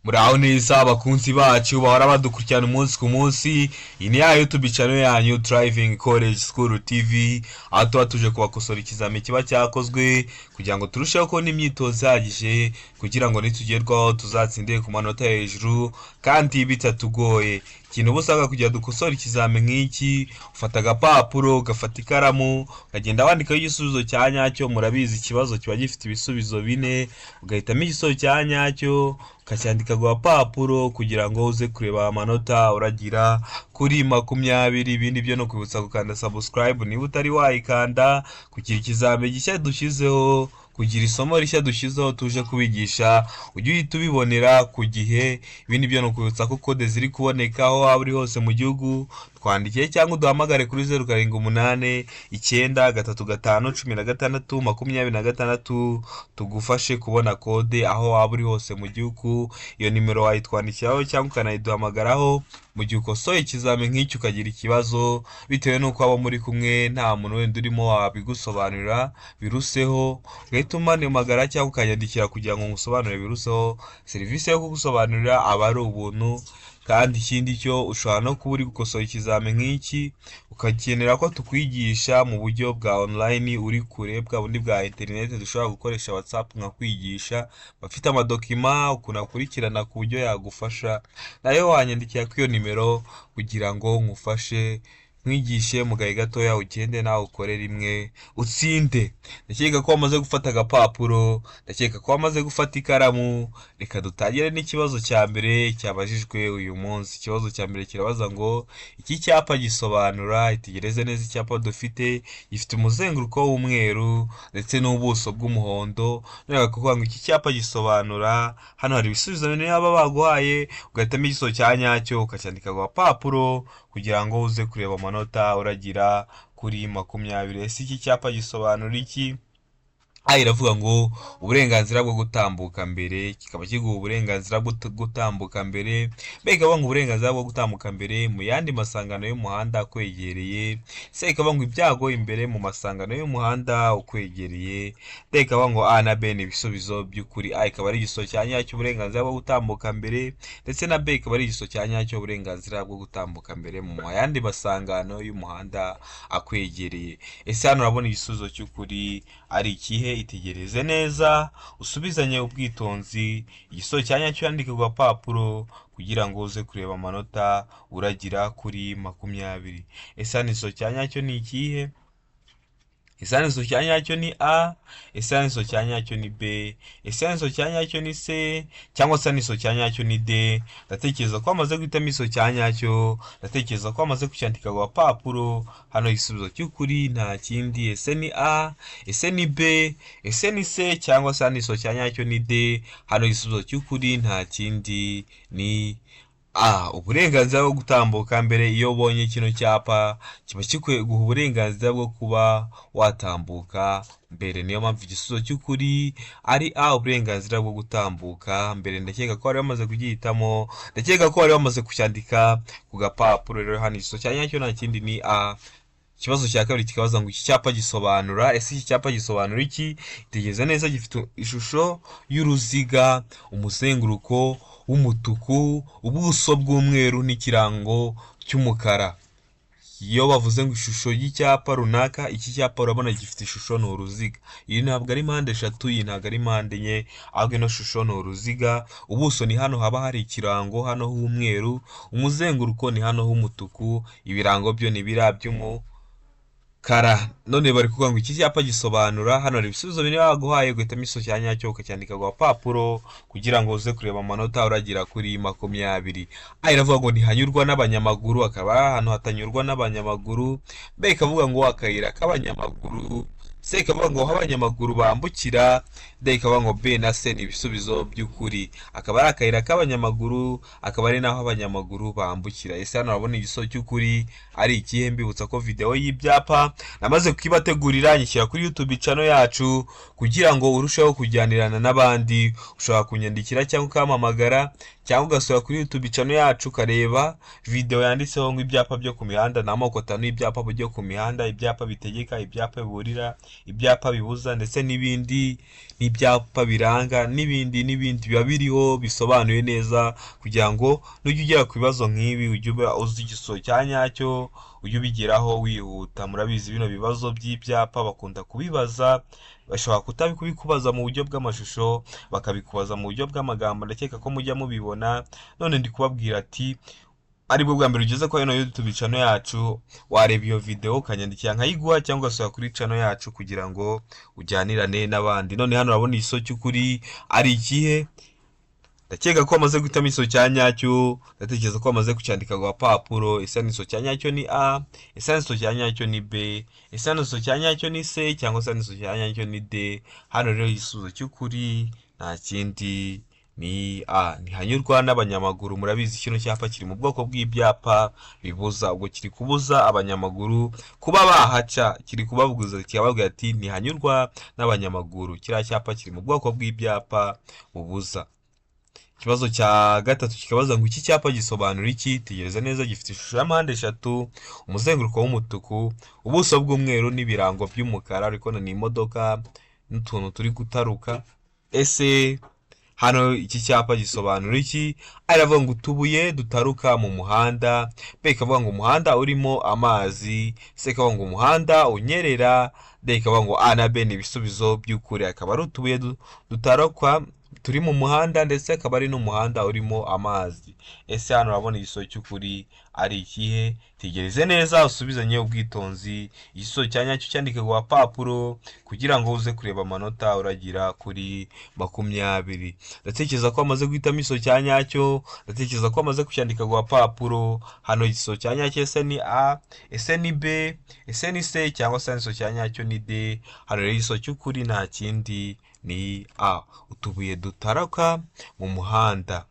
Muraho neza abakunzi bacu bahora badukurikirana umunsi ku munsi. Iyi ni ya YouTube channel yanyu Driving College School TV, aho tuba tuje kubakosora ikizami kiba cyakozwe kugira ngo turusheho kubona imyitozo ihagije, kugira ngo nitugerwaho tuzatsinde ku manota hejuru kandi bitatugoye. Ikintu uba usabwa kugira dukosore ikizami nk'iki, ufata agapapuro, ugafata ikaramu, ukagenda wandikaho igisubizo cya nyacyo. Murabizi, ikibazo kiba gifite ibisubizo bine, ugahitamo igisubizo cya nyacyo ukacyandika ku gapapuro kugira ngo uze kureba amanota uragira kuri 20. Ibindi byo ni ukwibutsa gukanda subscribe niba utari wayikanda, kugira ikizami gishya dushyizeho, kugira isomo rishya dushyizeho tuje kubigisha ujye uhita ubibonera ku gihe. Ibindi byo ni ukwibutsa ko kode ziri kuboneka aho waba uri hose mu gihugu. Twandikiye cyangwa uduhamagare kuri 0789351626, tugufashe kubona kode aho waba uri hose mu gihugu. Iyo nimero wayitwandikiraho cyangwa ukanayiduhamagaraho mu gihe ukosoye ikizami nk'iki ukagira ikibazo, bitewe n'uko waba muri kumwe nta muntu wenda urimo wabigusobanurira biruseho, ugahita umpamagara cyangwa ukanyandikira kugira ngo ngusobanurire biruseho. Serivisi yo kugusobanurira aba ari ubuntu. Kandi ikindi cyo, ushobora no kuba uri gukosora ikizami nk'iki ugakenera ko tukwigisha mu buryo bwa online uri kure, bwa bundi bwa interineti dushobora gukoresha WhatsApp nkakwigisha, bafite amadokima ukuntu akurikirana ku buryo yagufasha, nayo wanyandikira kuri iyo nimero kugira ngo nkufashe nkwigishe mu gahe gatoya, ugende nawe ukore rimwe utsinde. Ndakeka ko wamaze gufata agapapuro, ndakeka ko wamaze gufata ikaramu. Reka dutangire n'ikibazo cya mbere cyabajijwe uyu munsi. Ikibazo cya mbere kirabaza ngo iki cyapa gisobanura. Itegereze neza icyapa dufite, gifite umuzenguruko w'umweru ndetse n'ubuso bw'umuhondo. None bakavuga ngo iki cyapa gisobanura. Hano hari ibisubizo bine baba baguhaye, ugahitamo igisubizo cya nyacyo ukacyandika ku gapapuro kugira ngo uze kureba amanota uragira kuri 20. Ese iki cyapa gisobanura iki? A iravuga ngo uburenganzira bwo gutambuka mbere, kikaba kiguha uburenganzira bwo gutambuka mbere. B ikavuga ngo uburenganzira bwo gutambuka mbere mu yandi masangano y'umuhanda akwegereye. C ikavuga ngo ibyago imbere mu masangano y'umuhanda ukwegereye. D ikavuga ngo A na B ni ibisubizo by'ukuri. A ikaba ari igisubizo cya nyacyo, uburenganzira bwo gutambuka mbere, ndetse na B ikaba ari igisubizo cya nyacyo, uburenganzira bwo gutambuka mbere mu yandi masangano y'umuhanda akwegereye. Ese hano urabona igisubizo cy'ukuri ari ikihe? Itegereze neza, usubizanye ubwitonzi, igisubizo cya nyacyo yandike ku gapapuro kugira ngo uze kureba amanota uragira kuri 20. Ese hano igisubizo cya nyacyo ni ikihe? Ese hano igisubizo cya nyacyo ni A? Ese hano igisubizo cya nyacyo ni B? Ese hano igisubizo cya nyacyo ni C? Cyangwa se hano igisubizo cya nyacyo ni D? Ndatekereza ko wamaze guhitamo igisubizo cya nyacyo, ndatekereza ko wamaze kucyandika ku gapapuro. Hano igisubizo cy'ukuri nta kindi. Ese ni A? Ese ni B? Ese ni C? Cyangwa se hano igisubizo cya nyacyo ni D? Hano igisubizo cy'ukuri nta kindi, ni A, uburenganzira bwo gutambuka mbere. Iyo ubonye kino cyapa kiba kiguha uburenganzira bwo kuba watambuka mbere. Niyo mpamvu igisubizo cy'ukuri ari A, uburenganzira bwo gutambuka mbere. Ndakeka ko wari wamaze kugihitamo, ndakeka ko wari wamaze kucyandika ku gapapuro. Rero hano igisubizo cya nyacyo nta kindi, ni A. Ikibazo cya kabiri kikabaza ngo iki cyapa gisobanura. Ese iki cyapa gisobanura iki? Itegereze neza, gifite ishusho y'uruziga, umuzenguruko w'umutuku, ubuso bw'umweru n'ikirango cy'umukara. Iyo bavuze ngo ishusho y'icyapa runaka, iki cyapa urabona gifite ishusho, ni uruziga. Iyi ntabwo ari mpande eshatu, iyi ntabwo ari mpande enye, ahubwo ino shusho ni uruziga. Ubuso ni hano haba hari ikirango, hano h'umweru. Umuzenguruko ni hano h'umutuku. Ibirango byo ni biriya by'umukara. None bari kuvuga ngo iki cyapa gisobanura. Hano hari ibisubizo bine baguhaye, ugahitamo igisubizo cya nyacyo ukacyandika ku gapapuro kugira ngo uze kureba amanota uragira kuri 20. A iravuga ngo ntihanyurwa n'abanyamaguru, akaba ari ahantu hatanyurwa n'abanyamaguru. B ikavuga ngo akayira k'abanyamaguru. C ikavuga ngo aho abanyamaguru bambukira. D ikavuga ngo B na C ni ibisubizo by'ukuri. Akaba ari akayira k'abanyamaguru, akaba ari n'aho abanyamaguru bambukira. Ese hano urabona igisubizo cy'ukuri ari ikihe? Mbibutsa ko videwo y'ibyapa namaze kuyibategurira, nyishyira kuri YouTube channel yacu kugira ngo urusheho kujyanirana n'abandi. Ushobora kunyandikira cyangwa ukampamagara cyangwa ugasura kuri YouTube channel yacu ukareba video yanditseho ngo ibyapa byo ku mihanda. Ni amoko atanu y'ibyapa byo ku mihanda: ibyapa bitegeka, ibyapa biburira. ibyapa bibuza ndetse n'ibindi, n'ibyapa biranga n'ibindi n'ibindi biba biriho bisobanuye neza, kugira ngo nujya ugera ku bibazo nk'ibi ujye uba uzi igisubizo cya nyacyo, ujye ubigeraho wihuta. Murabizi bino bibazo by'ibyapa bakunda kubibaza, bashobora kutabikubaza mu buryo bw'amashusho, bakabikubaza mu buryo bw'amagambo, ndakeka ko mujya mubibona. None ndi kubabwira ati aribwo bwa mbere ugeze kuri ino YouTube channel yacu, wareba iyo video ukanyandikira nkayiguha, cyangwa ugasura kuri channel yacu kugira ngo ujyanirane n'abandi. None hano urabona igisubizo cy'ukuri ari ikihe? Ndakeka ko wamaze guhitamo igisubizo cya nyacyo, ndatekereza ko wamaze kucyandika ku gapapuro. Ese igisubizo cya nyacyo ni A, ese igisubizo cya nyacyo ni B, ese igisubizo cya nyacyo ni C, cyangwa se igisubizo cya nyacyo ni D? Hano rero igisubizo cy'ukuri nta kindi ni A, ntihanyurwa n'abanyamaguru. Murabizi kino cyapa kiri mu bwoko bw'ibyapa bibuza, ubwo kiri kubuza abanyamaguru kuba bahaca, kiri kubabuza kikababwira ati ntihanyurwa n'abanyamaguru. Kiriya cyapa kiri mu bwoko bw'ibyapa bubuza. Ikibazo cya gatatu kikabaza ngo iki cyapa gisobanura iki? Tegereza neza, gifite ishusho ya mpande eshatu, umuzenguruko w'umutuku, ubuso bw'umweru n'ibirango by'umukara. Ariko ni imodoka n'utuntu turi gutaruka. Ese hano iki cyapa gisobanura iki? Aravuga ngo utubuye dutaruka mu muhanda, B ikavuga ngo umuhanda urimo amazi, C ikavuga ngo umuhanda unyerera, D ikavuga ngo A na B ni ibisubizo by'ukuri. Akaba ari utubuye dutaruka turi mu muhanda, ndetse akaba ari n'umuhanda urimo amazi. Ese hano urabona igisubizo cy'ukuri ari ikihe? Tegereze neza usubizanye ubwitonzi igisubizo cya nyacyo, cyandike ku gapapuro kugira ngo uze kureba amanota uragira kuri 20. Ndatekereza ko wamaze guhitamo igisubizo cya nyacyo, ndatekereza ko wamaze kucyandika ku gapapuro. Hano igisubizo cya nyacyo ese ni A, ese ni B, ese ni C, cyangwa se igisubizo cya nyacyo ni D? Hano rero igisubizo cy'ukuri nta kindi ni A, utubuye dutaruka mu muhanda.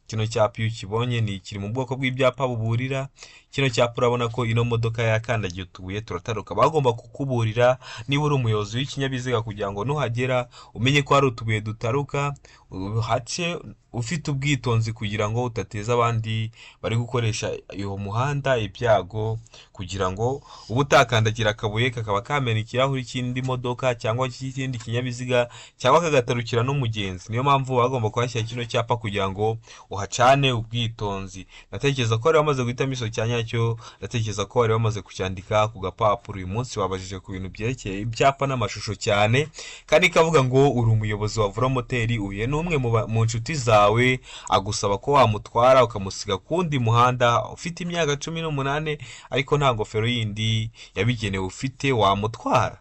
Kino cyapa iyo ukibonye ni kiri mu bwoko bw'ibyapa buburira. Kino cyapa urabona ko ino modoka yakandagiye utubuye turataruka. Bagomba kukuburira niba uri umuyobozi w'ikinyabiziga, kugira ngo nuhagera umenye ko hari utubuye dutaruka, uhace ufite ubwitonzi kugira ngo udateza abandi bari gukoresha uwo muhanda ibyago, kugira ngo ube utakandagira akabuye kakaba kamena ikirahuri cy'indi modoka cyangwa cy'ikindi kinyabiziga, cyangwa kagatarukira n'umugenzi. Niyo mpamvu bagomba kuhashyira kino cyapa kugira ngo uhacane ubwitonzi. Ndatekereza ko wari wamaze guhitamo igisubizo cya nyacyo, ndatekereza ko wari wamaze kucyandika ku gapapuro. Uyu munsi wabajije ku bintu byerekeye ibyapa n'amashusho cyane, kandi ikavuga ngo uri umuyobozi wa velomoteri, uhuye n'umwe mu nshuti zawe agusaba ko wamutwara ukamusiga ku wundi muhanda, ufite imyaka 18 ariko nta ngofero yindi yabigenewe ufite, wamutwara?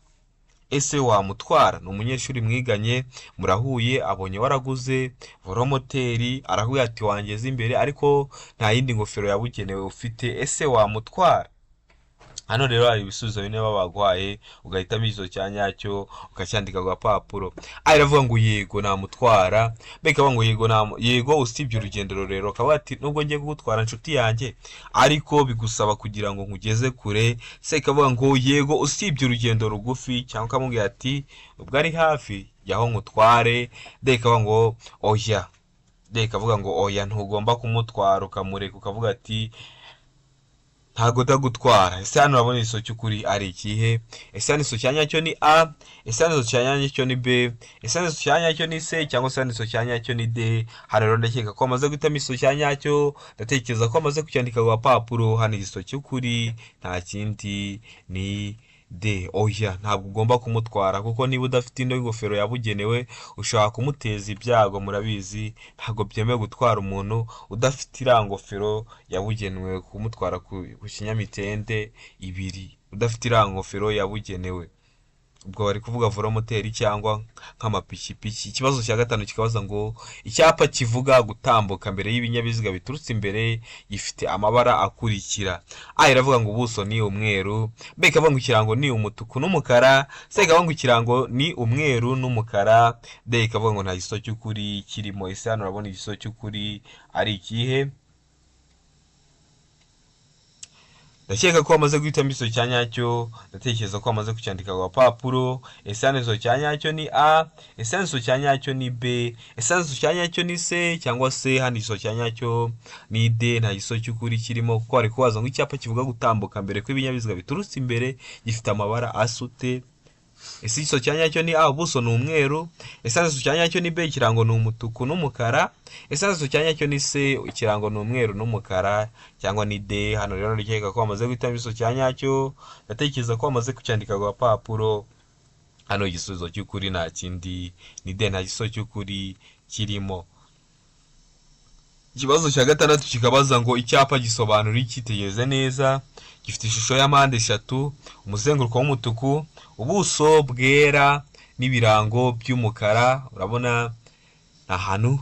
Ese wamutwara? Ni umunyeshuri mwiganye, murahuye, abonye waraguze velomoteri, arahuye ati wangeze imbere, ariko nta yindi ngofero yabugenewe ufite, ese wamutwara? Hano rero hari ibisubizo bine baba baguhaye, ugahitamo igisubizo cya nyacyo ukacyandika ku gapapuro. A iravuga ngo yego namutwara, B ikavuga ngo yego yego usibye urugendo rurerure, akaba ati nubwo ngiye kugutwara inshuti yanjye ariko bigusaba kugira ngo nkugeze kure. C ikavuga ngo yego usibye urugendo rugufi, cyangwa ukamubwira ati ubwo ari hafi jyaho nkutware. D ikavuga ngo oya, D ikavuga ngo oya ntugomba kumutwara, ukamureka ukavuga ati ntabwo ndagutwara. Ese hano urabona igisubizo cy'ukuri ari ikihe? Ese hano igisubizo cya nyacyo ni A, ese hano igisubizo cya nyacyo ni B, ese hano igisubizo cya nyacyo ni C, cyangwa se hano igisubizo cya nyacyo ni D? Hano rero ndakeka ko wamaze guhitamo igisubizo cya nyacyo, ndatekereza ko wamaze kucyandika ku gapapuro. Hano igisubizo cy'ukuri nta kindi ni D, oya ntabwo ugomba kumutwara, kuko niba udafite ino ngofero yabugenewe ushobora kumuteza ibyago. Murabizi ntabwo byemewe gutwara umuntu udafite iriya ngofero yabugenewe, kumutwara ku kinyamitende ibiri udafite iriya ngofero yabugenewe. Ubwo bari kuvuga velomoteri cyangwa nk'amapikipiki. Ikibazo cya gatanu kikabaza ngo icyapa kivuga gutambuka mbere y'ibinyabiziga biturutse imbere gifite amabara akurikira: A iravuga ngo ubuso ni umweru, B ikavuga ngo ikirango ni umutuku n'umukara, C ikavuga ngo ikirango ni umweru n'umukara, D ikavuga ngo nta gisubizo cy'ukuri kirimo. Ese hano urabona igisubizo cy'ukuri ari ikihe? Ndakeka ko wamaze guhitamo igisubizo cya nyacyo, ndatekereza ko wamaze kucyandika ku gapapuro. Ese hano igisubizo cya nyacyo ni A, ese hano igisubizo cya nyacyo ni B, ese hano igisubizo cya nyacyo ni C, cyangwa se hano igisubizo cya nyacyo ni D? Nta gisubizo cy'ukuri kirimo, kuko bari kubaza ngo icyapa kivuga gutambuka mbere kw'ibinyabiziga biturutse imbere gifite amabara asute. Ese igisubizo cya nyacyo ni A, ubuso ni umweru? Ese igisubizo cya nyacyo ni B, ikirango ni umutuku n'umukara? Ese igisubizo cya nyacyo ni C, ikirango ni umweru n'umukara, cyangwa ni D? Hano rero ndakeka ko wamaze guhitamo igisubizo cya nyacyo, ndatekereza ko wamaze kucyandika ku gapapuro. Hano igisubizo cy'ukuri nta kindi, ni D, nta gisubizo cy'ukuri kirimo. Ikibazo cya gatandatu kikabaza ngo icyapa gisobanura iki? Tegereze neza. Gifite ishusho ya mpande eshatu, umuzenguruko w'umutuku, ubuso bwera n'ibirango by'umukara. Urabona ni ahantu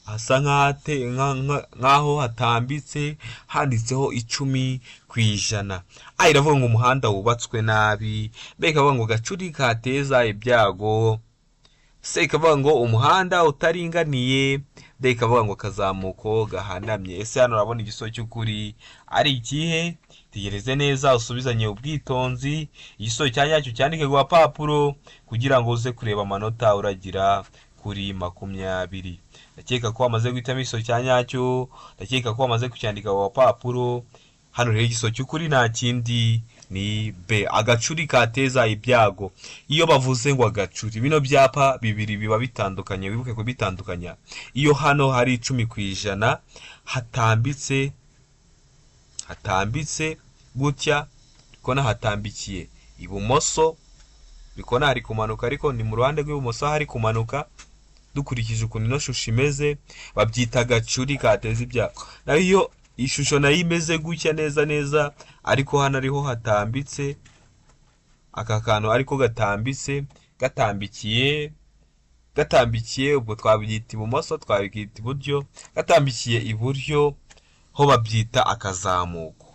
hasa nk'aho hatambitse, handitseho 10%. A iravuga ngo umuhanda wubatswe nabi, B ikavuga ngo gacuri kateza ibyago, C ikavuga ngo umuhanda utaringaniye, D ikavuga ngo akazamuko gahanamye. Ese hano urabona igisubizo cy'ukuri ari ikihe? Tegereze neza, usubizanye ubwitonzi igisubizo cya nyacyo, cyandike ku gapapuro kugira ngo uze kureba amanota uragira kuri 20. Ndakeka ko wamaze guhitamo igisubizo cya nyacyo, ndakeka ko wamaze kucyandika ku gapapuro. Hano rero igisubizo cy'ukuri nta kindi, ni B, agacuri kateza ibyago. Iyo bavuze ngo agacuri, bino byapa bibiri biba bitandukanye, wibuke kubitandukanya. Iyo hano hari 10% hatambitse gutya, kubona hatambikiye ibumoso, bikona hari kumanuka, ariko ni mu ruhande rw'ibumoso hari kumanuka. Dukurikije ukuntu ino shusho imeze, babyita agacuri kateza ibyago. Naho iyo ishusho nayo imeze gutya neza neza, ariko hano ariho hatambitse, aka kantu ariko gatambitse, gatambikiye, ubwo twabyita ibumoso, twabyita iburyo, gatambikiye iburyo ho babyita akazamuko.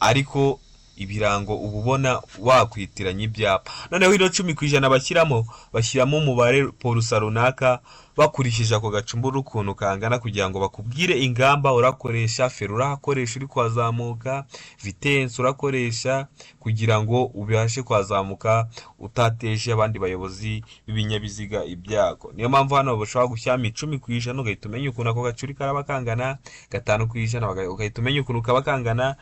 Ariko ibirango uba ubona wakwitiranya ibyapa. Noneho ino 10% bashyiramo umubare porusa runaka bakurikije ako gacumburu ukuntu kangana, kugira ngo bakubwire ingamba urakoresha, feri urakoresha uri kuhazamuka, vitesse urakoresha kugira ngo ubashe kuhazamuka utateje abandi bayobozi b'ibinyabiziga ibyago. Niyo mpamvu hano bashobora gushyiramo 10%, ugahita umenya ukuntu ako gacuri karaba kangana, 5% ugahita umenya ukuntu kaba kangana,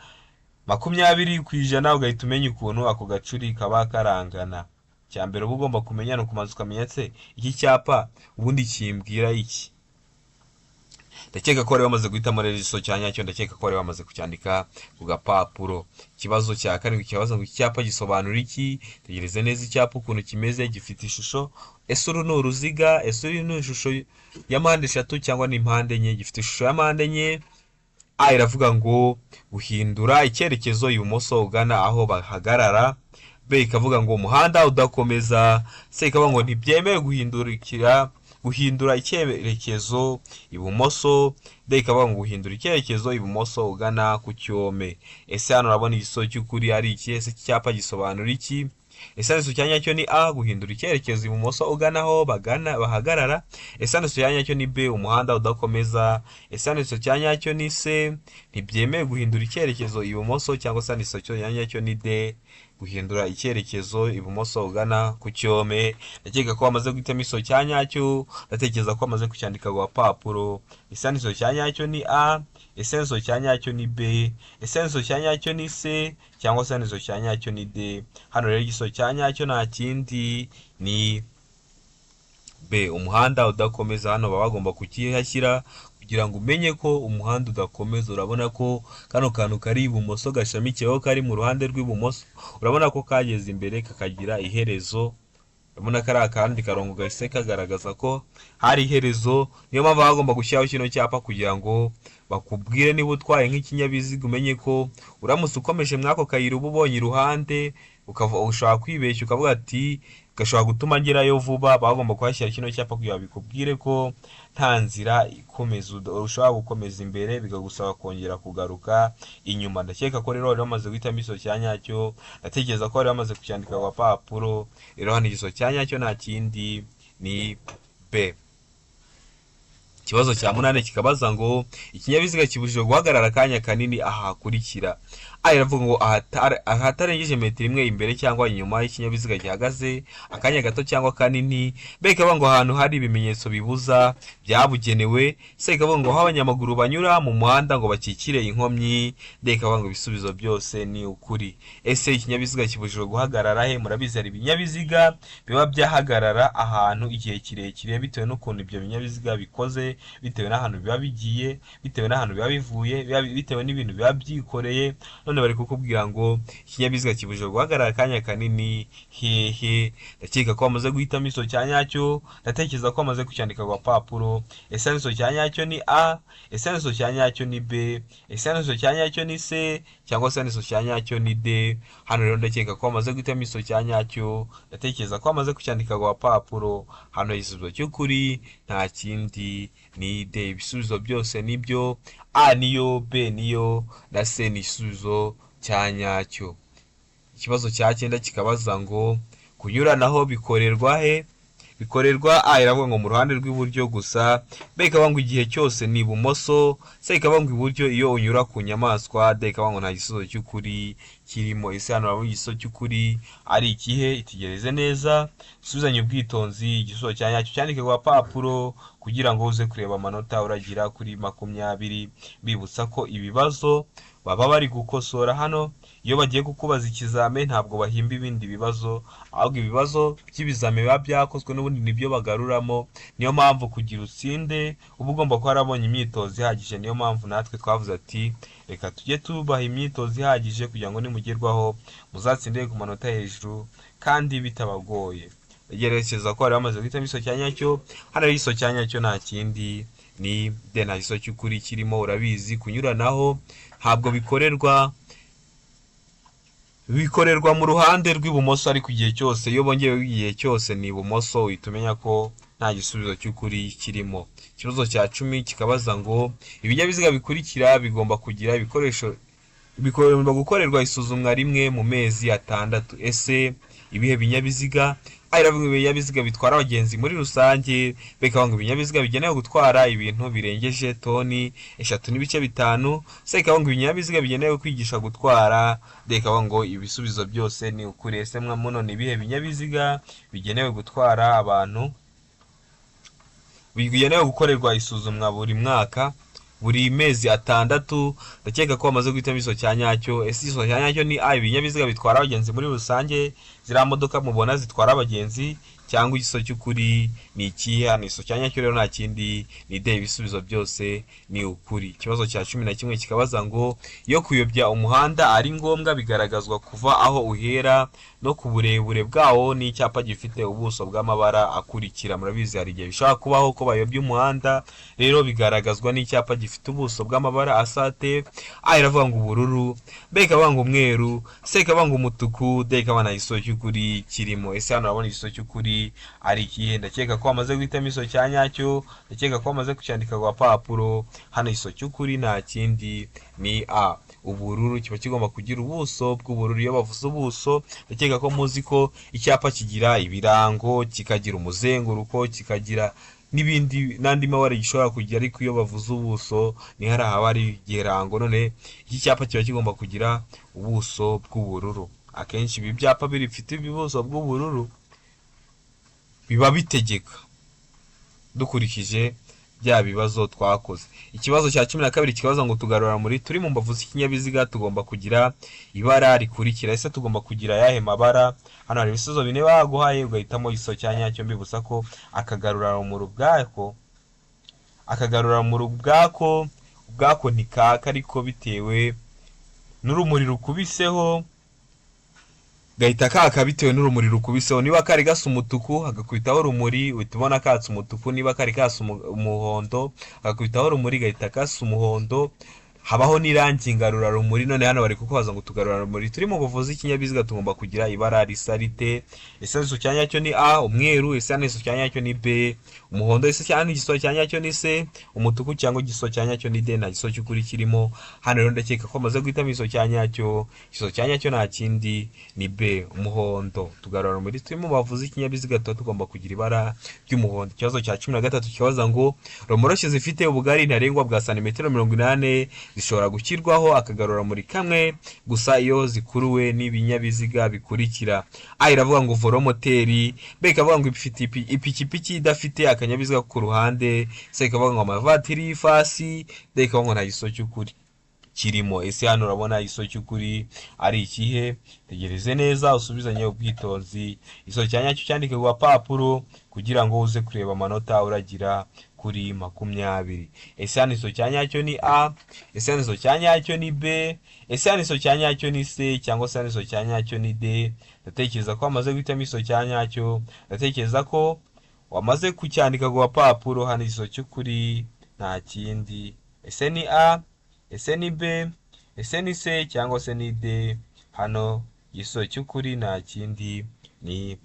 20% ugahita umenya ukuntu ako gacuri kaba karangana. Icya mbere uba ugomba kumenya ni ukubanza ukamenya se iki cyapa ubundi kimbwira iki? Ndakeka ko wari wamaze guhitamo rero igisubizo cya nyacyo, ndakeka ko wari wamaze kucyandika ku gapapuro. Ikibazo cya karindwi kibaza ngo iki cyapa gisobanura iki? Tegereze neza icyapa ukuntu kimeze, gifite ishusho. Ese uru ni uruziga? Ese uru ni ishusho ya mpande eshatu cyangwa ni mpande enye? Gifite ishusho ya mpande enye. A iravuga ngo guhindura icyerekezo ibumoso ugana aho bahagarara. B ikavuga ngo umuhanda udakomeza. C ikavuga ngo ntibyemewe guhindura icyerekezo ibumoso. D ikavuga ngo guhindura icyerekezo ibumoso ugana ku cyome. Ese hano urabona igisubizo cy'ukuri ari iki? Ese iki cyapa gisobanura iki? Ese igisubizo cya nyacyo ni A, guhindura icyerekezo ibumoso ugana aho bagana bahagarara? Ese igisubizo cya nyacyo ni B, umuhanda udakomeza? Ese igisubizo cya nyacyo ni C, ntibyemewe guhindura icyerekezo ibumoso, cyangwa se igisubizo cya nyacyo ni D, guhindura icyerekezo ibumoso ugana ku cyome? Ndakeka ko wamaze guhitamo igisubizo cya nyacyo, ndatekereza ko wamaze kucyandika ku gapapuro. Ese igisubizo cya nyacyo ni A? Ese igisubizo cya nyacyo ni B? Ese igisubizo cya nyacyo ni C, cyangwa se igisubizo cya nyacyo ni D? Hano rero igisubizo cya nyacyo nta kindi, ni B, umuhanda udakomeza. Hano baba bagomba kukihashyira kugira ngo umenye ko umuhanda udakomeza. Urabona ko kano kantu kari ibumoso gashamikiyeho, kari mu ruhande rw'ibumoso, urabona ko kageze imbere kakagira iherezo. Urabona ko ari akandi karongo gahise kagaragaza ko hari iherezo. Niyo mpamvu baba bagomba gushyiraho kino cyapa kugira ngo bakubwire, niba utwaye nk'ikinyabiziga, umenye ko uramutse ukomeje muri ako kayira uba ubonye iruhande, ushobora kwibeshya ukavuga ati gashobora gutuma ngerayo vuba. Baba bagomba kuhashyira kino cyapa kugira ngo bikubwire ko nta nzira ikomeza, ushobora gukomeza imbere bikagusaba kongera kugaruka inyuma. Ndakeka ko rero wari wamaze guhitamo igisubizo cya nyacyo, ndatekereza ko wari wamaze kucyandika ku gapapuro. Rero hano igisubizo cya nyacyo nta kindi, ni B. Ikibazo cya munani kikabaza ngo ikinyabiziga kibujijwe guhagarara akanya kanini aha hakurikira. A iravuga ngo ahatarengeje metero imwe imbere cyangwa inyuma y'ikinyabiziga gihagaze akanya gato cyangwa kanini. B ikavuga ngo ahantu hari ibimenyetso bibuza byabugenewe. C ikavuga ngo aho abanyamaguru banyura mu muhanda ngo bakikire inkomyi. D ikavuga ngo ibisubizo byose ni ukuri. Ese ikinyabiziga kibujijwe guhagarara he? Murabizi, hari ibinyabiziga biba byahagarara ahantu igihe kirekire bitewe n'ukuntu ibyo binyabiziga bikoze, bitewe n'ahantu biba bigiye, bitewe n'ahantu biba bivuye, bitewe n'ibintu biba byikoreye. None bari kukubwira ngo ikinyabiziga kibujijwe guhagarara akanya kanini hehe? Ndakeka ko wamaze guhitamo igisubizo cya nyacyo, ndatekereza ko wamaze kucyandika ku gapapuro. Ese igisubizo cya nyacyo ni A? Ese igisubizo cya nyacyo ni B? Ese igisubizo cya nyacyo ni C, cyangwa se igisubizo cya nyacyo ni D? Hano rero ndakeka ko wamaze guhitamo igisubizo cya nyacyo, ndatekereza ko wamaze kucyandika ku gapapuro. Hano igisubizo cy'ukuri nta kindi, ni D. Ibisubizo byose nibyo: A niyo, B niyo, na C ni igisubizo cya nyacyo. Ikibazo cya cyenda kikabaza ngo kunyuranaho bikorerwa he? Bikorerwa: A iravuga ngo mu ruhande rw'iburyo gusa, B ikavuga ngo igihe cyose ni ibumoso, C ikavuga ngo iburyo iyo unyura ku nyamaswa, D ikavuga ngo nta gisubizo cy'ukuri kirimo. Ese hano urabona igisubizo cy'ukuri ari ikihe? Itegereze neza, usubizanye ubwitonzi, igisubizo cya nyacyo cyandike ku gapapuro kugira ngo uze kureba amanota uragira kuri 20. Bibutsa ko ibibazo baba bari gukosora hano, iyo bagiye kukubaza ikizame, ntabwo bahimba ibindi bibazo, ahubwo ibibazo by'ibizame biba byakozwe n'ubundi nibyo bagaruramo. Niyo mpamvu kugira utsinde uba ugomba kuba warabonye imyitozo ihagije. Niyo mpamvu natwe twavuze ati reka tujye tubaha imyitozo ihagije kugira ngo nimugerwaho muzatsinde ku manota hejuru kandi bitabagoye. Ndagerageza ko bari bamaze guhitamo igisubizo cya nyacyo. Hano igisubizo cya nyacyo nta kindi, ni D. Nta gisubizo cy'ukuri kirimo. Urabizi, kunyuranaho ntabwo bikorerwa, bikorerwa mu ruhande rw'ibumoso, ariko igihe cyose, iyo bongeye igihe cyose ni ibumoso, uhita umenya ko nta gisubizo cy'ukuri kirimo. Ikibazo cya 10 kikabaza ngo ibinyabiziga bikurikira bigomba kugira ibikoresho, bigomba gukorerwa isuzumwa rimwe mu mezi 6. Ese ibihe binyabiziga? A iravuga ibinyabiziga bitwara abagenzi muri rusange, bikavuga ngo ibinyabiziga bigenewe gutwara ibintu birengeje toni 3.5, C ikavuga ngo ibinyabiziga bigenewe kwigisha gutwara, D ikavuga ngo ibisubizo byose ni ukuri. Ese muno ni ibihe binyabiziga bigenewe gutwara abantu bigenewe gukorerwa isuzumwa buri mwaka, buri mezi 6? Ndakeka ko bamaze guhitamo igisubizo cya nyacyo. Ese igisubizo cya nyacyo ni A, ibinyabiziga bitwara abagenzi muri rusange, ziriya modoka mubona zitwara abagenzi, cyangwa igisubizo cy'ukuri ni ikihe? Hano igisubizo cya nyacyo rero nta kindi, ni D. Ibisubizo byose ni ukuri. Ikibazo cya 11 kikabaza ngo iyo kuyobya umuhanda ari ngombwa, bigaragazwa kuva aho uhera no ku burebure bwawo n'icyapa gifite ubuso bw'amabara akurikira. Murabizi, hari igihe bishobora kubaho ko bayobya umuhanda, rero bigaragazwa n'icyapa gifite ubuso bw'amabara asa ate? A iravuga ngo ubururu, B ikavuga ngo umweru, C ikavuga ngo umutuku, D ikavuga nta gisubizo cy'ukuri kirimo. Ese hano urabona igisubizo cy'ukuri ari ikihe? Ndakeka ko wamaze guhitamo igisubizo cya nyacyo, ndakeka ko wamaze kucyandika ku gapapuro. Hano igisubizo cy'ukuri nta kindi, ni A, ubururu. Kiba kigomba kugira ubuso bw'ubururu. Iyo bavuze ubuso, ndakeka ko muzi ko icyapa kigira ibirango, kikagira umuzenguruko, kikagira n'ibindi n'andi mabara gishobora kugira, ariko iyo bavuze ubuso ni hari haba hari ikirango. None iki cyapa kiba kigomba kugira ubuso bw'ubururu. Akenshi ibi byapa bifite ubuso bw'ubururu biba bitegeka, dukurikije bya bibazo twakoze. Ikibazo cya 12 kibaza ngo utugarurarumuri turi mu mbavu z'ikinyabiziga tugomba kugira ibara rikurikira. Ese tugomba kugira ayahe mabara? Hano hari ibisubizo bine baguhaye, ugahitamo igisubizo cya nyacyo. Mbibutsa ko akagarurarumuri ubwako ntikaka, ariko bitewe n'urumuri rukubiseho gahita kaka. Bitewe n'urumuri rukubiseho, niba kari gasa umutuku hagakubitaho urumuri, uhita ubona katse umutuku. Niba kari kasa umuhondo hagakubitaho urumuri, gahita gasa umuhondo. Habaho n'irangi ngarurarumuri. None hano bari kukubaza ngo utugarurarumuri turi mu buvuzi ikinyabiziga tugomba kugira ibara risa rite? Ese igisubizo cya nyacyo ni A, umweru? Ese hano igisubizo cya nyacyo ni B, umuhondo? Ese cyane igisubizo cya nyacyo ni C, umutuku, cyangwa igisubizo cya nyacyo ni D, nta gisubizo cy'ukuri kirimo? Hano rero ndakeka ko amaze guhitamo igisubizo cya nyacyo. Igisubizo cya nyacyo nta kindi, ni B, umuhondo. Utugarurarumuri turi mu bavuzi ikinyabiziga tuba tugomba kugira ibara ry'umuhondo. Ikibazo cya 13 kibaza ngo romoroshi zifite ubugari ntarengwa bwa santimetero 80. Zishobora gushyirwaho akagarura kamwe gusa iyo zikuruwe n'ibinyabiziga bikurikira: A iravuga ngo velomoteri, B ikavuga ngo ifite ipikipiki idafite akanyabiziga ku ruhande, C ikavuga ngo amavatiri y'ifasi, D ikavuga ngo nta gisubizo cy'ukuri kirimo. Ese hano urabona igisubizo cy'ukuri ari ikihe? Tegereze neza, usubizanye ubwitonzi. Igisubizo cya nyacyo cyandike ku gapapuro kugira ngo uze kureba amanota uragira kuri 20. Ese hano igisubizo cya nyacyo ni A? Ese hano igisubizo cya nyacyo ni B? Ese hano igisubizo cya nyacyo ni C, cyangwa se hano igisubizo cya nyacyo ni D? Ndatekereza ko wamaze guhitamo igisubizo cya nyacyo, ndatekereza ko wamaze kucyandika ku gapapuro. Hano igisubizo cy'ukuri nta kindi. Ese ni A? Ese ni B? Ese ni C, cyangwa se ni D? Hano igisubizo cy'ukuri nta kindi, ni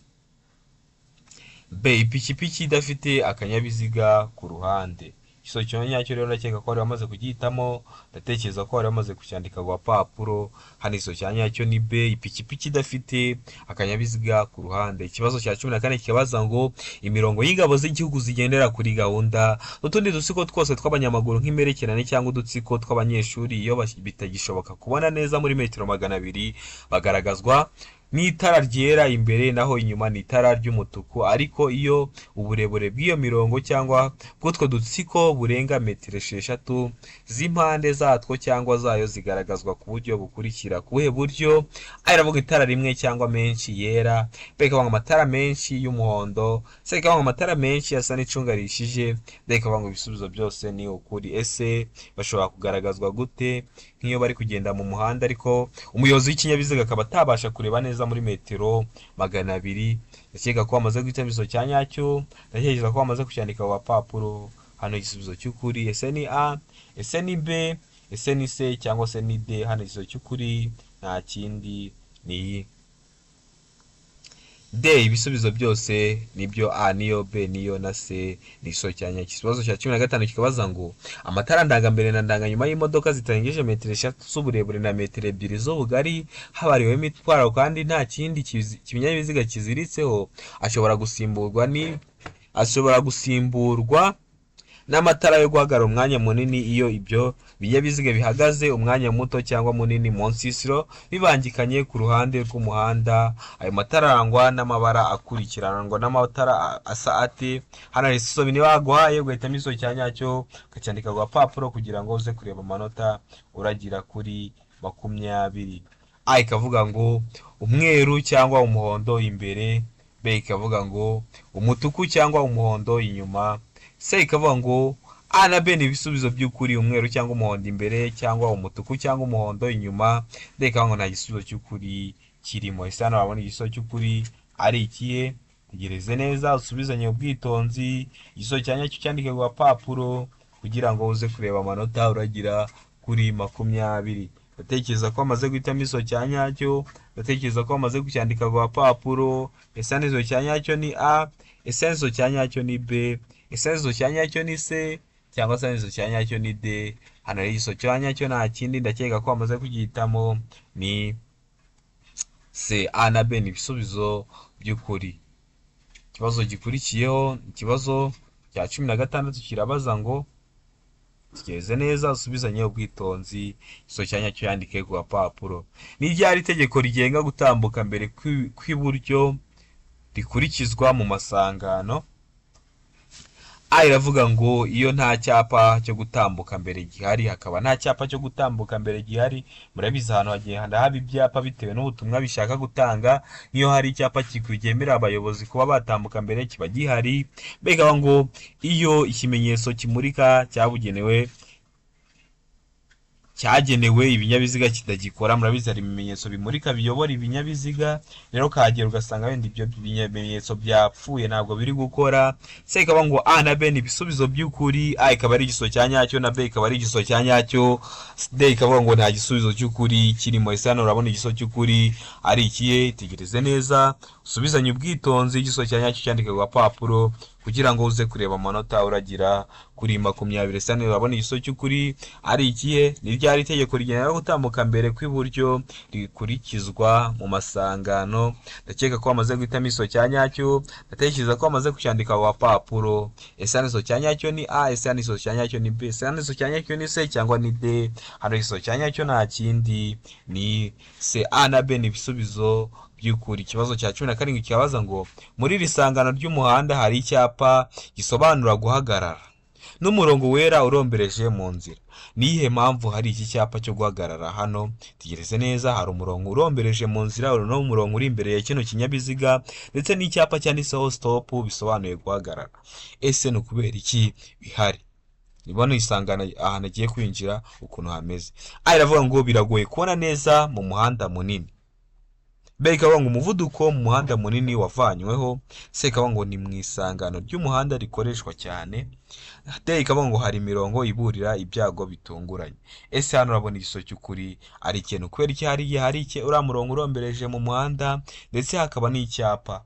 B, ipikipiki idafite akanyabiziga ku ruhande. Igisubizo cya nyacyo rero ndakeka ko wari wamaze kugihitamo, ndatekereza ko wari wamaze kucyandika ku gapapuro. Hano igisubizo cya nyacyo ni B, ipikipiki idafite akanyabiziga ku ruhande. Ikibazo cya 14 kikabaza ngo: imirongo y'ingabo z'igihugu zigendera kuri gahunda n'utundi dutsiko twose tw'abanyamaguru nk'imperekerane cyangwa udutsiko tw'abanyeshuri, iyo bitagishoboka kubona neza muri metero 200, bagaragazwa n'itara ryera imbere, naho inyuma ni itara ry'umutuku. Ariko iyo uburebure bw'iyo mirongo cyangwa bw'utwo dutsiko burenga metero 6 z'impande zatwo cyangwa zayo, zigaragazwa ku buryo bukurikira. Ku buhe buryo? A iravuga itara rimwe cyangwa menshi yera, B ikavuga ngo amatara menshi y'umuhondo, C ikavuga ngo amatara menshi asa n'icunga rihishije, D ikavuga ngo ibisubizo byose ni ukuri. Ese bashobora kugaragazwa gute nk'iyo bari kugenda mu muhanda, ariko umuyobozi w'ikinyabiziga akaba atabasha kureba neza muri metero 200? Ndakeka ko wamaze guhitamo igisubizo cya nyacyo, ndatekereza ko wamaze kucyandika ku gapapuro. Hano igisubizo cy'ukuri, ese ni A? Ese ni B? Ese ni C, cyangwa se ni D? Hano igisubizo cy'ukuri nta kindi, ni D. Ibisubizo byose nibyo: A niyo, B niyo, na C ni igisubizo cya nyacyo. Ikibazo cya 15 kikabaza ngo: amatara ndangambere na ndanganyuma y'imodoka zitarengeje metero 3 z'uburebure na metero 2 z'ubugari habariweho imitwaro kandi nta kindi kinyabiziga kiziritseho, ashobora gusimburwa n'amatara yo guhagarara umwanya munini iyo ibyo binyabiziga bihagaze umwanya muto cyangwa munini munsi y'isiro bibangikanye ku ruhande rw'umuhanda. Ayo matara arangwa n'amabara akurikira. Arangwa n'amatara asa ate? Hano hari ibisubizo bine baguhaye, ugahitamo igisubizo cya nyacyo ukacyandika ku gapapuro kugira ngo uze kureba amanota uragira kuri 20. A ikavuga ngo umweru cyangwa umuhondo imbere, B ikavuga ngo umutuku cyangwa umuhondo inyuma, C ikavuga ngo A na B ni ibisubizo by'ukuri, umweru cyangwa umuhondo imbere cyangwa umutuku cyangwa umuhondo inyuma, D ikavuga ngo nta gisubizo cy'ukuri kirimo. Ese hano wabona igisubizo cy'ukuri ari ikihe? Tegereze neza, usubizanye ubwitonzi. Igisubizo cya nyacyo cyandike ku gapapuro kugira ngo uze kureba amanota uragira kuri 20. Ndatekereza ko wamaze guhitamo igisubizo cya nyacyo, ndatekereza ko wamaze kucyandika ku gapapuro. Ese hano igisubizo cya nyacyo ni A? Ese hano igisubizo cya nyacyo ni B? Ese igisubizo cya nyacyo ni C, cyangwa se igisubizo cya nyacyo ni D? Hano rero igisubizo cya nyacyo nta kindi, ndakeka ko wamaze kugihitamo, ni C. A na B ni ibisubizo by'ukuri. Ikibazo gikurikiyeho, ikibazo cya 16, kirabaza ngo: tegereze neza, usubizanye ubwitonzi. Igisubizo cya nyacyo yandike ku gapapuro. Ni ryari itegeko rigenga gutambuka mbere kw'iburyo rikurikizwa mu masangano? A iravuga ngo iyo nta cyapa cyo gutambuka mbere gihari. Hakaba nta cyapa cyo gutambuka mbere gihari. Murabizi, ahantu hagenda haba ibyapa bitewe n'ubutumwa bishaka gutanga. Nk'iyo hari icyapa kikemerera abayobozi kuba batambuka mbere, kiba gihari. Mbega ngo iyo ikimenyetso kimurika cyabugenewe cyagenewe ibinyabiziga kitagikora. Murabizi, hari ibimenyetso bimurika biyobora ibinyabiziga, rero ukahagera ugasanga wenda ibyo bimenyetso byapfuye, ntabwo biri gukora. Se ikaba ngo A na B ni ibisubizo by'ukuri. A ikaba ari igisubizo cya nyacyo, na B ikaba ari igisubizo cya nyacyo, D ikavuga ngo nta gisubizo cy'ukuri kirimo. Ese hano urabona igisubizo cy'ukuri ari ikihe? Tegereze neza, usubizanye ubwitonzi. Igisubizo cya nyacyo cyandike ku gapapuro kugira ngo uze kureba amanota uragira kuri 20. kugira ngo uze kureba amanota uragira kuri 20. Ese hano urabona igisubizo cy'ukuri ari ikihe? Ni ryari itegeko rigenera gutambuka mbere kw'iburyo rikurikizwa mu masangano? Ndakeka ko wamaze guhitamo igisubizo cya nyacyo, ndatekereza ko wamaze kucyandika ku gapapuro. Ese hano igisubizo cya nyacyo ni A? Ese hano igisubizo cya nyacyo ni B? Ese hano igisubizo cya nyacyo ni C cyangwa ni D? Hano igisubizo cya nyacyo nta kindi, ni C. A na B ni ibisubizo by'ukuri. Ikibazo cya 17 kirabaza ngo muri iri sangano ry'umuhanda hari icyapa gisobanura guhagarara n'umurongo wera urombereje mu nzira. Ni iyihe mpamvu hari iki cyapa cyo guhagarara hano? Tegereze neza, hari umurongo urombereje mu nzira, uru ni umurongo uri imbere ya kino kinyabiziga, ndetse n'icyapa cyanditseho stop, bisobanuye guhagarara. Ese ni ukubera iki bihari? Nibona isangano ahantu agiye kwinjira ukuntu hameze. A iravuga ngo biragoye kubona neza mu muhanda munini. B ikavuga ngo umuvuduko mu muhanda munini wavanyweho. C ikavuga ngo ni mu isangano ry'umuhanda rikoreshwa cyane. D ikavuga ngo hari imirongo iburira ibyago bitunguranye. Ese hano urabona igisubizo cy'ukuri ari ikintu? Kubera iki hariya hari iki uriya murongo urombereje mu muhanda, ndetse hakaba n'icyapa?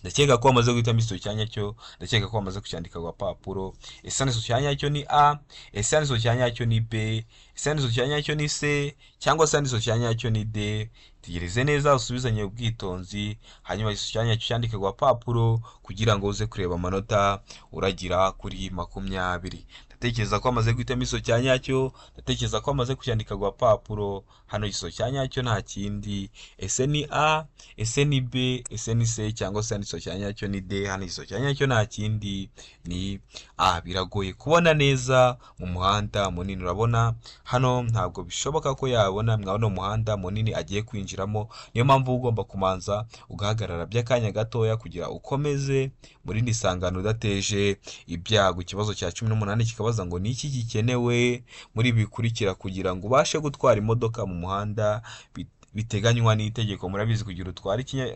Ndakeka ko wamaze guhitamo igisubizo cya nyacyo, ndakeka ko wamaze kucyandika ku gapapuro. Ese hano igisubizo cya nyacyo ni A? Ese hano igisubizo cya nyacyo ni B? Ese hano igisubizo cya nyacyo ni C cyangwa se hano igisubizo cya nyacyo ni D? Tegereze neza, usubizanye ubwitonzi, hanyuma igisubizo cya nyacyo cyandike ku gapapuro kugira ngo uze kureba amanota uragira kuri 20. Ndatekereza ko wamaze guhitamo igisubizo cya nyacyo, ndatekereza ko wamaze kucyandika ku gapapuro. Hano igisubizo cya nyacyo nta kindi, ese ni A? Ese ni B? Ese ni C cyangwa se hano igisubizo cya nyacyo ni D? Hano igisubizo cya nyacyo nta kindi, ni A. Biragoye kubona neza mu muhanda munini. Urabona hano ntabwo bishoboka ko yabona, mwabona umuhanda munini agiye kwinjiramo. Niyo mpamvu uba ugomba kumanza ugahagarara by'akanya gatoya kugira ukomeze muri iri sangano udateje ibyago. Ikibazo cya 18 kikabaza ngo ni iki gikenewe muri ibi bikurikira kugira ngo ubashe gutwara imodoka mu muhanda biteganywa n'itegeko? Murabizi, kugira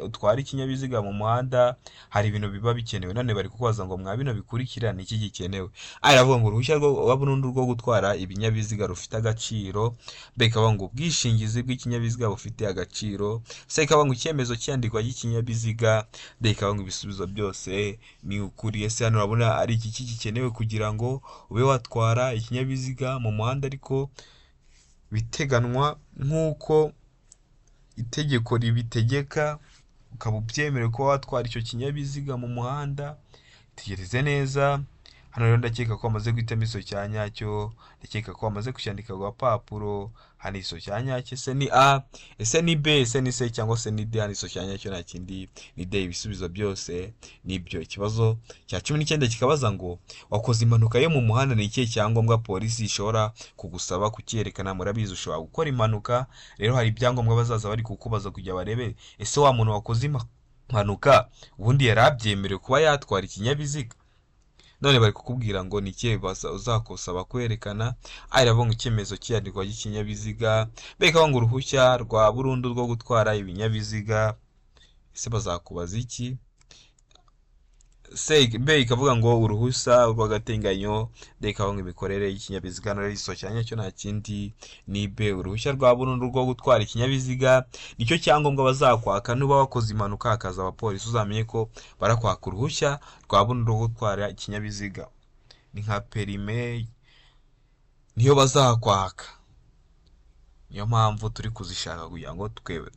utware ikinyabiziga mu muhanda hari ibintu biba bikenewe. None bari kukubaza ngo mwa bino bikurikira ni iki gikenewe? A iravuga ngo uruhushya rwa burundu rwo gutwara ibinyabiziga rufite agaciro. B ikavuga ngo ubwishingizi bw'ikinyabiziga bufite agaciro. C ikavuga ngo icyemezo cy'iyandikwa ry'ikinyabiziga. D ikavuga ngo ibisubizo byose ni ukuri. Ese hano urabona ari iki gikenewe kugira ngo ube watwara ikinyabiziga mu muhanda ariko biteganwa nk'uko itegeko ribitegeka, ukaba ubyemerewe kuba watwara icyo kinyabiziga mu muhanda? Tegereze neza. Hano rero ndakeka ko wamaze guhitamo igisubizo cya nyacyo, ndakeka ko wamaze kucyandika ku gapapuro. Hano igisubizo cya nyacyo ese ni A? Ese ni B? Ese ni C cyangwa se ni D? Hano igisubizo cya nyacyo nta kindi, ni D. Ibisubizo byose nibyo. Ikibazo cya 19 kikabaza ngo wakoze impanuka yo mu muhanda, ni ikihe cyangombwa polisi ishobora kugusaba kucyerekana? Murabizi, ushobora gukora impanuka, rero hari ibyangombwa bazaza bari kukubaza kugira barebe ese wa muntu wakoze impanuka ubundi yari abyemerewe kuba yatwara ikinyabiziga. None bari kukubwira ngo ni ikihe uzakusaba kwerekana? A iravuga ngo icyemezo cy'iyandikwa ry'ikinyabiziga. B ikavuga ngo uruhushya rwa burundu rwo gutwara ibinyabiziga. Ese bazakubaza iki? C, B ikavuga ngo uruhushya rw'agateganyo. D ikavuga ngo imikorere y'ikinyabiziga. Hano rero igisubizo cya nyacyo nta kindi, ni B. Uruhushya rwa burundu rwo gutwara ikinyabiziga nicyo cyangombwa bazakwaka nuba wakoze impanuka hakaza abapolisi, uzamenye ko barakwaka uruhushya rwa burundu rwo gutwara ikinyabiziga, ni nka perime, niyo bazakwaka. Niyo mpamvu turi kuzishaka kugira ngo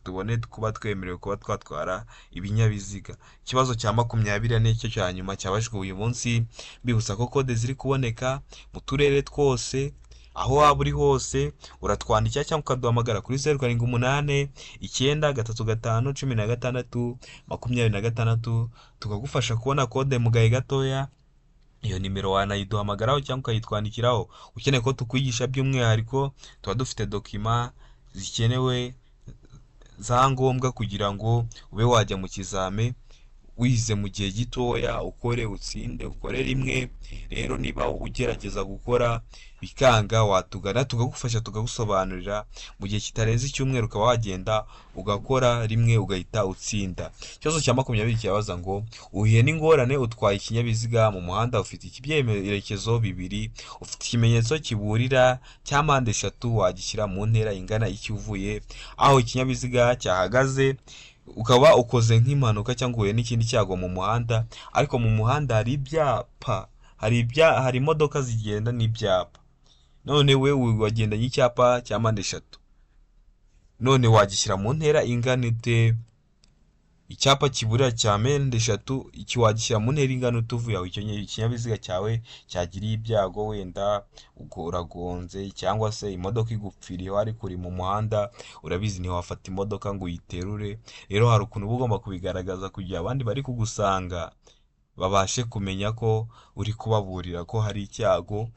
tubone kuba twemerewe kuba twatwara ibinyabiziga. Ikibazo cya 20 nicyo cya nyuma cyabajijwe uyu munsi. Mbibutsa ko kode ziri kuboneka mu turere twose, aho waba uri hose uratwandikira cyangwa ukaduhamagara kuri 0789351626, tukagufasha kubona kode mu gahe gatoya. Iyo nimero wanayiduhamagaraho cyangwa ukayitwandikiraho. Ukeneye ko tukwigisha by'umwihariko, tuba dufite document zikenewe za ngombwa kugira ngo ube wajya mu kizame wize mu gihe gitoya, ukore utsinde, ukore rimwe. Rero niba ugerageza gukora bikanga, watugana tukagufasha, tukagusobanurira, mu gihe kitarenze icyumweru ukaba wagenda ugakora rimwe ugahita utsinda. Ikibazo cya 20 kirabaza ngo uhuye n'ingorane utwaye ikinyabiziga mu muhanda ufite ibyerekezo bibiri, ufite ikimenyetso kiburira cya mpande eshatu, wagishyira mu ntera ingana iki uvuye aho ikinyabiziga cyahagaze? Ukaba ukoze nk'impanuka cyangwa uhuye n'ikindi cyago mu muhanda, ariko mu muhanda hari ibyapa, hari imodoka zigenda n'ibyapa. None we wagendanye icyapa cya mpande eshatu, none wagishyira mu ntera ingana ite? Icyapa kiburira cya mpande eshatu iki wagishyira mu ntera ingana ute uvuye aho icyo ikinyabiziga cyawe cyagiriye ibyago, wenda ubwo uragonze cyangwa se imodoka igupfiriyeho ariko uri mu muhanda, urabizi ntiwafata imodoka ngo uyiterure. Rero hari ukuntu uba ugomba kubigaragaza kugira abandi bari kugusanga babashe kumenya ko uri kubaburira ko hari icyago,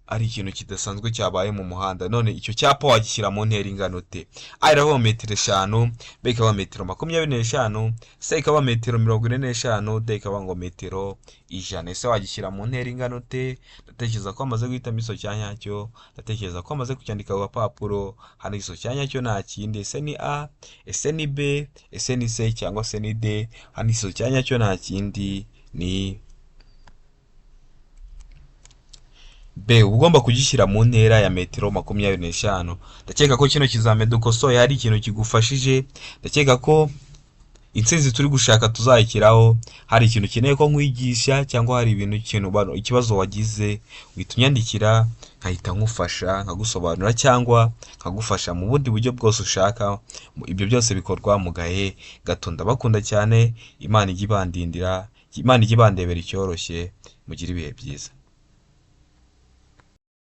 ari ikintu kidasanzwe cyabaye mu muhanda. None icyo cyapa wagishyira mu ntera ingana ute? A iravuga metero 5, B ikaba metero 25, C ikaba metero 45, D ikaba ngo metero 100. Ese wagishyira mu ntera ingana ute? Ndatekereza ko wamaze guhitamo iso cya nyacyo, ndatekereza ko wamaze kucyandika ku gapapuro. Hano iso cya nyacyo nta kindi, ese ni A, ese ni B, ese ni C cyangwa se ni D? Hano iso cya nyacyo nta kindi ni B. Uba ugomba kugishyira mu ntera ya metero 25. Ndakeka ko kino kizame dukosoye hari ikintu kigufashije, ndakeka ko intsinzi turi gushaka tuzayishyiraho. Hari ikintu ukeneye ko nkwigisha cyangwa hari ibintu ikintu ikibazo wagize, uhita unyandikira nkahita nkufasha, nkagusobanurira cyangwa nkagufasha mu bundi buryo bwose ushaka. Ibyo byose bikorwa mu gahe gato. Ndabakunda cyane, Imana ijye ibandindira, Imana ijye ibandebera icyoroshye, mugire ibihe byiza.